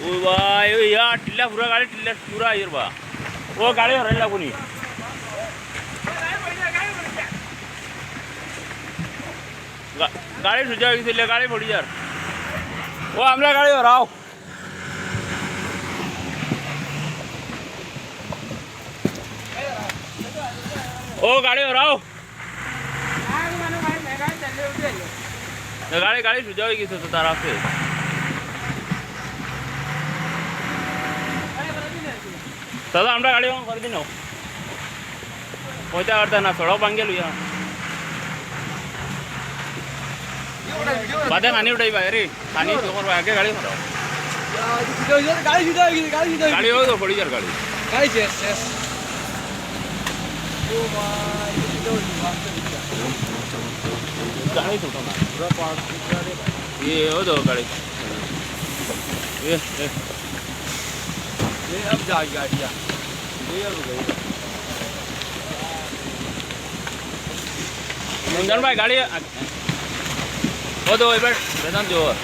ও ভাই, ওই ইয়া টিল্লা পুরা গাড়ি টিল্লা পুরা ইয়ের বা। ও গাড়ি হরাই লাগুনি। গাড়ি সোজা হয়ে গেছিল, গাড়ি পড়ি যার। ও আমরা গাড়ি হরাও। ও গাড়ি হরাও। গাড়ি গাড়ি সোজা হয়ে গেছে তো তার আছে। দাদা আমরা গাড়ি অন করে দিন। পয়সা আরতা না সড়ক ভাঙ্গে লইয়া। বাদে খানি উঠাই বাইরে খানি তো করবা আগে গাড়ি হরাও। গাড়ি সুদা হয়ে গেছে, গাড়ি সুদা। গাড়ি ও তো পড়ি যার গাড়ি। গাড়ি শেষ শেষ। ও ভাই, গাড়ি ছোট না। ये ओ दो गाड़ी। ये ये ये अब जा गाड़ियां। ये अब गई। রমজান ভাই গাড়ি ও তো এবার বেদান্ত জোর।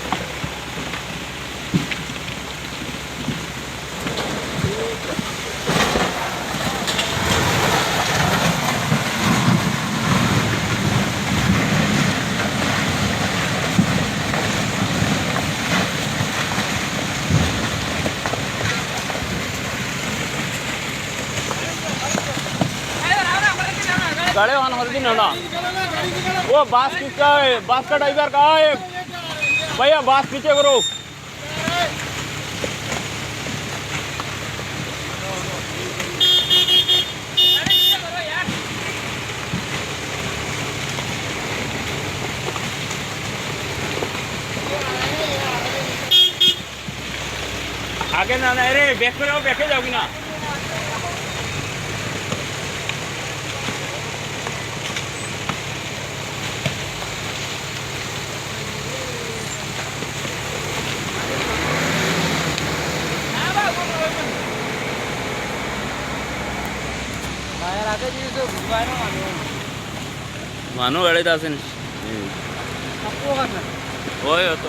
गाड़ी ऑन कर दी ना। वो बास किसका है? बास का ड्राइवर कहाँ है भैया? बास पीछे करो। आगे ना ना, अरे बैक पे जाओ, बैठे जाओगी ना। মানুহ গাড়ীত আছে। ওই তো।